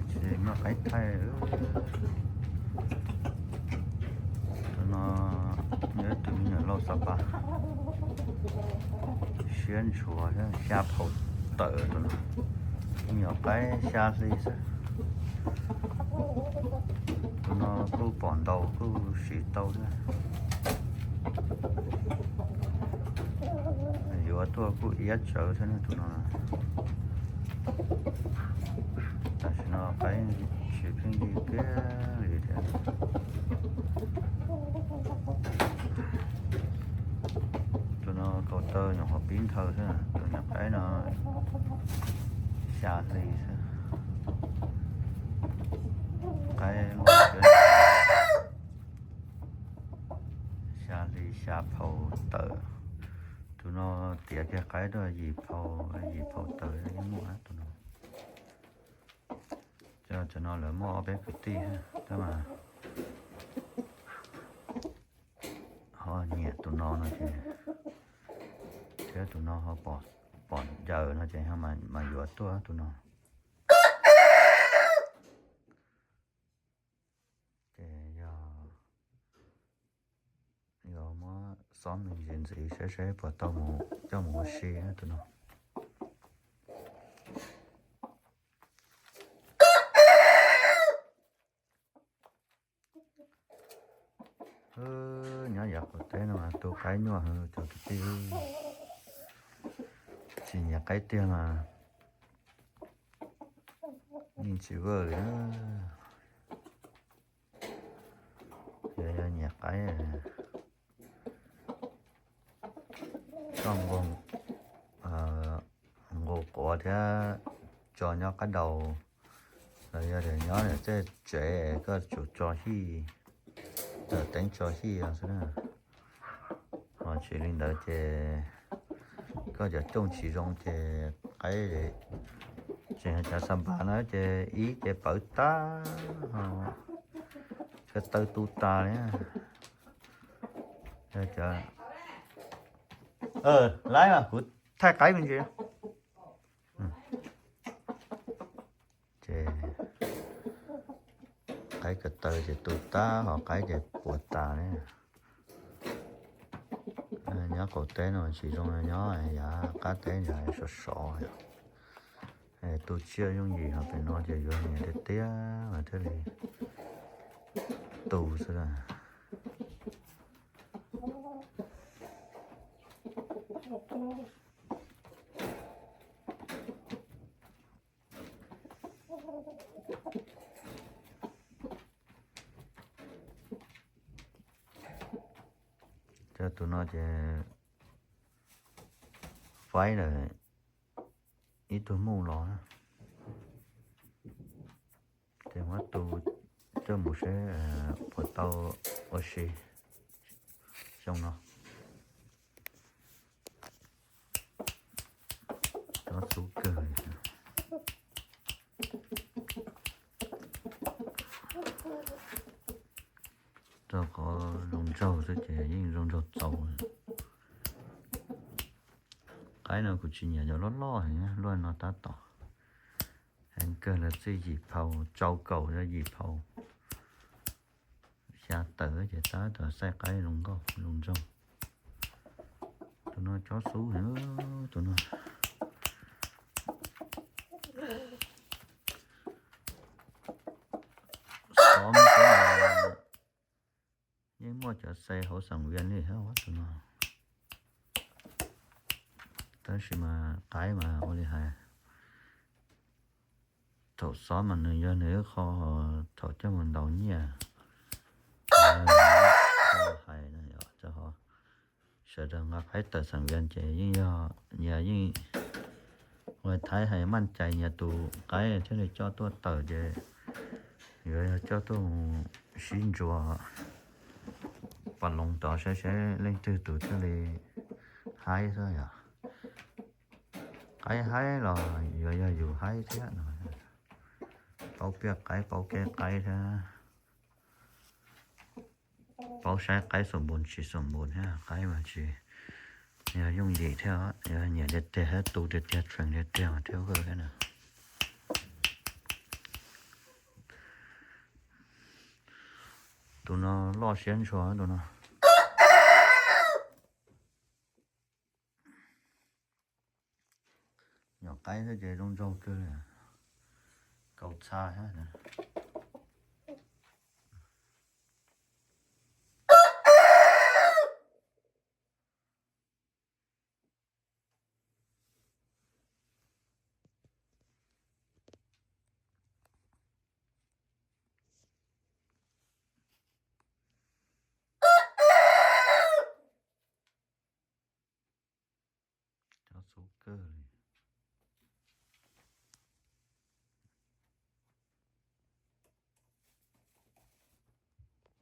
Tsis muaj qaib thaij. Tus no yog ib tug me nyuam laus xav pas, siab ntshua thiab xya phaum tawm tus no. Me nyuam qaib xya hli xwb. Tus no kuj pom ntau kuj siv tau thiab. Yuav tuaj kuj iab tsawv thiab ne tus no. Tam sim no qaib tsis pheej yig kiag li thiab. Tus no kaus taw nyuam qhuav pib nthawv xwb, tus nyuam qaib no xya hli xwb. Qaib loj thiab, xya hli xya phau tawm. Tus no tiav kiag qaib tuaj yim phau, yim phau tawm yeej muaj tus no. Cov no lawv muaj ob peb kwv tij tab mas ho nyiam tus no no ces, thiab tus no ho pom ncaws no ces mas yuav tuaj tus no. Ces yog yuav muab xob me ntsis ntxiv saib saib puas tau mus coj mus ua si tus no. Nyob yav qaum teb no mas tu qaib nyuaj heev cov kwv tij, tsis nyiam qaib tiag mas yeej tsis vwj li. Yog, yog nyiam qaib, koj nqus quav thiab tso nyob qab daus, los yog tias nyob tej tsev koj tsum tso hij, tawm teeb tso hij xwb na. Ho tsis li ntawd ces koj cov cooj tsis zoo ces qaib, tseem cov xa npas na ces ib ces pawv tag, koj taw tu tas li. Laiv mas kuv thaij qaib me ntsis. Ces qaib ko taw ces tu tag, ho qaib ces puas tas li. Nyob qaum teb no tsis zoo, nyob yav qab teb nrad sov sov, tu tsiaj yooj yim, ho pem no ces yuav nyiam tiag tiag mas thiaj li tu xwb. Cov tus no ces faib lawm ib tug muj los, ces muab tu coj mus seb puas tau ua si xyoo no. Cov xub kawg. Rau qhov zoo nraug xwb ces yeej zoo nraug txaus. Qaib no kuv tsis nyiam cov loj loj heev, luaj no tab tom heev kawg, lawv txij yim phau, tsau kaum yog yim phau, xya tawm ces tab tom xaij qaib zoo nkauj zoo nraug. Tus no cob xub heev, tus no. Xov me xov, yeej muaj cov xe hauv Xam Vias li thiab tus no. Tab sis mas qaib mas ua li hais, thaum xov mas nws yog nws ib qho, thaum coj mus ntaus nyiaj, hais, sawv daws nqa qaib tawm Xam Vias ces yeej yog nyias yeej, ua Thaib hais maj cais nyias tus qaib thiaj li coj tuaj tawm ces yuav yog coj tuaj mus sib ntsuas pas loos tod saib seb leej twg tus thiaj li haib xwb yom. Qaib haib los yuav yog yus haib thiab no. Paub piaj qaib paub kev qaib thiab, paub saib qaib xum npus tsis xum npus thiab, qaib mas tsis yog yooj yim thiab, yog nyiam tiag tiag thiab tu tiag tiag, tsheej tiag tiag mas thiaj vwm thiab na. Tus no loj siab ntshua tus no. Nyom qaib xwb ces zoo nraug kawg li. Kaus txha thiab. Cov xub kawg li.